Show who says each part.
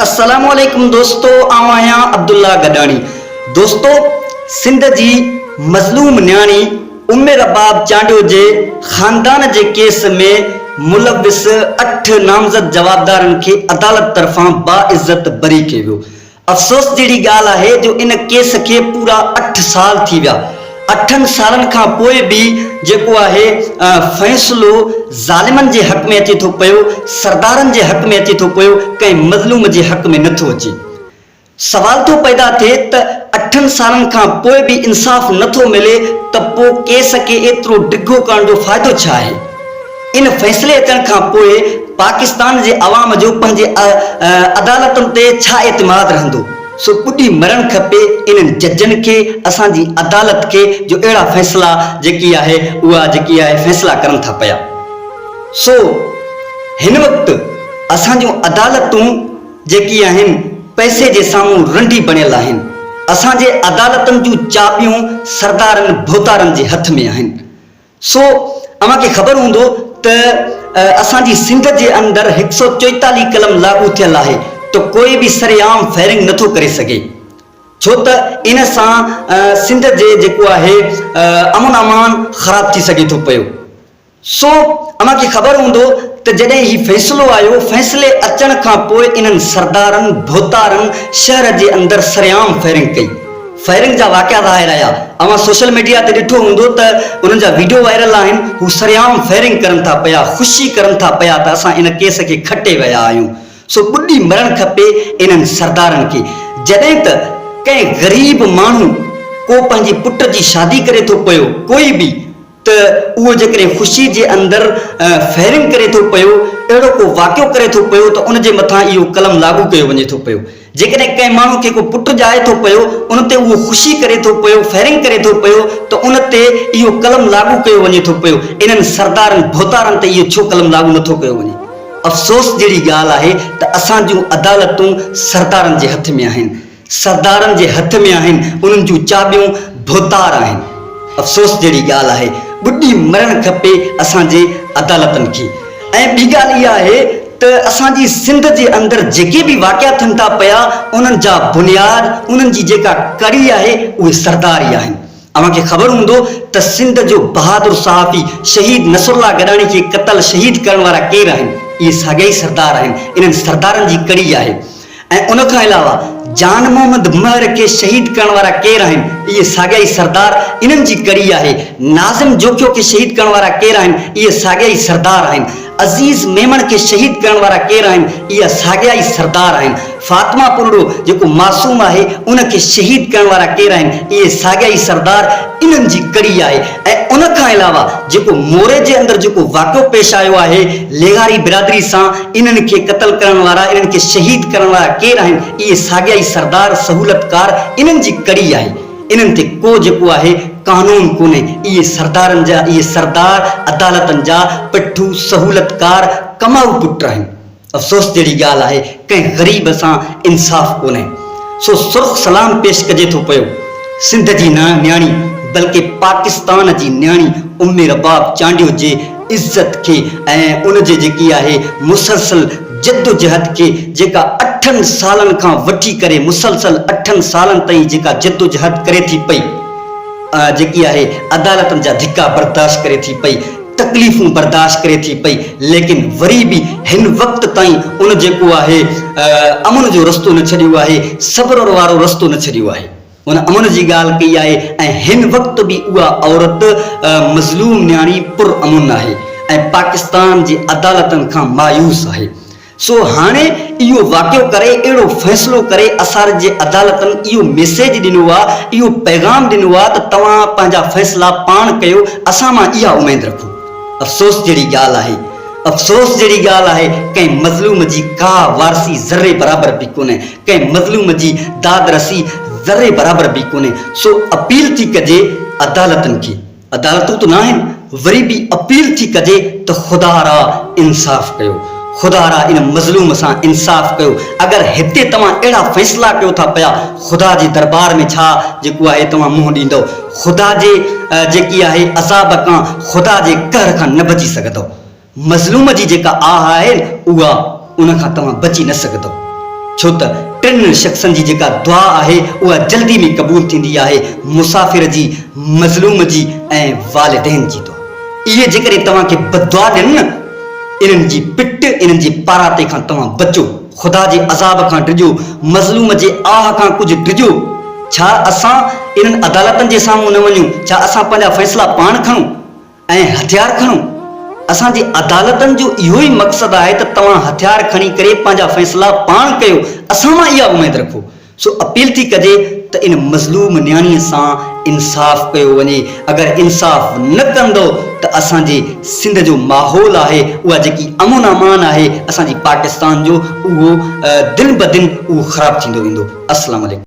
Speaker 1: السلام عليڪم دوستو آئون آهيان عبدالله گڏاڻي دوستو سنڌ جي مظلوم نياڻي ام رباب چانڊيو جي خاندان جي ڪيس ۾ ملوث اٺ نامزد جوابدارن کي عدالت طرفان باعزت بري ڪيو ويو افسوس جهڙي ڳالهه آهي جو ان ڪيس کي پورا اٺ سال ٿي ويا، اٺن سالن کان پوء به جيڪو آهي فيصلو ظالمن جي حق ۾ اچي ٿو پيو، سردارن جي حق ۾ اچي ٿو پيو، ڪنهن مظلوم جي حق ۾ نه ٿو اچي. سوال ٿو پيدا ٿئي ته اٺن سالن کان پوء به انصاف نه ٿو ملي ته پوء ڪيس کي ايترو ڊگهو ڪرڻ جو فائدو ڇا آهي؟ ان فيصلي اچڻ کان پوء پاڪستان جي عوام جو پنهنجي عدالتن تي ڇا اعتماد رهندو؟ سو ٻڏي مرڻ کپي انهن ججن کي، اسان جي عدالت کي جو اهڙا فيصلا جيڪي آهي اها جيڪي آهي فيصلا ڪرن ٿا پيا. سو هن وقت اسان جون عدالتون جيڪي آهن پئسي جي سامهون رنڊي بڻيل آهن. اسان جي عدالتن جون چاٻيون سردارن ڀوتارن جي هٿ ۾ آهن. سو اوهان کي خبر هوندو ته اسان جي سنڌ جي اندر هڪ سئو چوئيتاليهه قلم لاڳو ٿيل آهي ته ڪوئي به سرعام فائرنگ نٿو ڪري سگهي ڇو ته ان سان سنڌ جي جيڪو آهي امن امان خراب ٿي سگهي ٿو پيو. سو اوهان کي خبر هوندو ته جڏهن هي فيصلو آيو فيصلي اچڻ کان پوء انهن سردارن ڀوتارن شهر جي اندر سرعام فائرنگ ڪئي. فائرنگ جا واقعا ظاهر آيا. اوهان سوشل ميڊيا تي ڏٺو هوندو ته انهن جا ويڊيو وائرل آهن، هو سرعام فائرنگ ڪرن ٿا پيا، خوشي ڪرن ٿا پيا ته اسان ان ڪيس کي کٽي ويا آهيون. سو ٻڏي مرڻ کپي انهن سردارن کي. جڏهن ته ڪنهن غريب ماڻهو ڪو پنهنجي پٽ جي شادي ڪري ٿو پيو، ڪوئي به، ته اهو جيڪڏهن خوشي جي اندر فائرنگ ڪري ٿو پيو، اهڙو ڪو واقعو ڪري ٿو پيو ته ان جي مٿان اهو قلم لاڳو ڪيو وڃي ٿو پيو. جيڪڏهن ڪنهن ماڻهو کي ڪو پٽ ڄائي ٿو پيو، ان تي اهو خوشي ڪري ٿو پيو، فائرنگ ڪري ٿو پيو ته ان تي اهو قلم لاڳو ڪيو وڃي ٿو پيو. انهن سردارن ڀوتارن تي اهو ڇو قلم لاڳو نٿو ڪيو وڃي؟ افسوس جهڙي ڳالهه آهي ته اسان جون عدالتون سردارن جي هٿ ۾ آهن. سردارن جي هٿ ۾ آهن، انهن جون چاٻيون ڀوتار آهن. افسوس جهڙي ڳالهه آهي، ٻڏي مرڻ کپي اسان جي عدالتن کي. ۽ ٻي ڳالهه اها آهي ته اسان جي سنڌ جي اندر جيڪي به واقعا ٿين ٿا پيا، انهن جا بنياد، انهن جي جيڪا ڪڙي آهي، اهي سردار ئي آهن. اوهان کي خبر هوندو ته سنڌ جو بهادر صحافي شهيد نصرالله گڏاڻي کي قتل شهيد ڪرڻ وارا ڪير آهن؟ اهي ساڳيا ئي سردار آهن، انهن سردارن جي ڪڙي آهي. ۽ ان کان علاوه جان محمد مهر کي شهيد ڪرڻ وارا ڪير آهن؟ اهي ساڳيا ئي سردار انهن جي ڪڙي آهي. ناظم جوکيو کي شهيد ڪرڻ وارا ڪير آهن؟ اهي ساڳيا ئي سردار آهن. عزيز ميمڻ کي شهيد ڪرڻ وارا ڪير آهن؟ اها ساڳيا ئي سردار آهن. فاطمه پرڙو جيڪو معصوم آهي ان کي شهيد ڪرڻ وارا ڪير آهن؟ اهي ساڳيا ئي سردار انهن جي ڪڙي آهي ۽ ان کان علاوه جيڪو موري جي اندر جيڪو واقعو پيش آيو آهي لغاري برادري سان انهن کي قتل ڪرڻ وارا انهن کي شهيد ڪرڻ وارا ڪير آهن؟ اهي ساڳيا ئي سردار سهولتڪار انهن جي ڪڙي آهي. انهن تي ڪو جيڪو آهي قانون ڪونهي اهي سردارن جا اهي سردار عدالتن جا پٺو سهولتڪار ڪمائو پٽ آهن. افسوس جهڙي ڳالهه آهي ڪنهن غريب سان انصاف ڪونهي سو سرخ سلام پيش ڪجي ٿو پيو سنڌ جي نه نياڻي بلڪه پاڪستان جي نياڻي ام رباب چانڊيو جي عزت کي ۽ ان جي جيڪي آهي مسلسل جدوجهد کي جيڪا اٺن سالن کان وٺي ڪري مسلسل اٺن سالن تائين جيڪا جدوجهد ڪري ٿي پئي جيڪي آهي عدالتن جا ڌڪا برداشت ڪري ٿي پئي تڪليفون برداشت ڪري ٿي پئي ليڪن وري به هن وقت تائين ان جيڪو آهي امن جو رستو نه ڇڏيو آهي صبر وارو رستو نه ڇڏيو آهي ان امن جي ڳالهه ڪئي آهي ۽ هن وقت به اها عورت مظلوم نياڻي پر امن آهي ۽ پاڪستان جي عدالتن کان مايوس آهي سو هاڻي اهو واقعو ڪري اهڙو فيصلو ڪري اسار جي عدالتن اهو ميسيج ڏنو آ اهو پيغام ڏنو آ ته توهان پنهنجا فيصلا پاڻ ڪيو اسان مان اها اميد رکو افسوس جهڙي ڳالهه آهي افسوس جهڙي ڳالهه آهي ڪنهن مظلوم جي ڪا وارثي ذري برابر به ڪونهي ڪنهن مظلوم جي داد رسي ذري برابر به ڪونهي سو اپيل ٿي ڪجي عدالتن کي عدالتون ته ناهن، وري به اپيل ٿي ڪجي ته خدا را انصاف ڪيو، خدا را ان مظلوم سان انصاف ڪيو، اگر هتي توهان اهڙا فيصلا ڪيو ٿا پيا، خدا جي دربار ۾ ڇا جيڪو آهي توهان منهن ڏيندؤ، خدا جي جيڪي آهي عذاب کان، خدا جي قهر کان نه بچي سگهندؤ. مظلوم جي جيڪا آه آهي اها ان کان توهان بچي نه سگهندؤ. ڇو ته ٽن شخصن جي جيڪا دعا آهي اها جلدي ۾ قبول ٿيندي آهي، مسافر جي، مظلوم جي ۽ والدين جي دعا. اهي جيڪڏهن توهان کي بددعا ڏين نه، انهن جي پٽ، انهن جي پاراتي کان توهان بچو، خدا جي عذاب کان ڊڄو، مظلوم جي آهه کان ڪجهه ڊڄو. ڇا اسان انهن عدالتن جي سامهون نه وڃون؟ ڇا اسان پنهنجا فيصلا پاڻ کڻون؟ ۽ هٿيار کڻو. اسان جي عدالتن جو اهو ئي مقصد آهي ته توهان هٿيار کڻي ڪري پنهنجا فيصلا پاڻ ڪيو، اسان مان اها اميد رکو. سو اپيل ٿي ڪجي ته ان مظلوم نياڻيء سان انصاف ڪيو وڃي، اگر انصاف نه ڪندؤ ته اسان جي سنڌ جو ماحول آهي اها جيڪي امن امان آهي اسان جي پاڪستان جو اهو دن بدن اهو خراب ٿيندو ويندو. السلام عليڪم.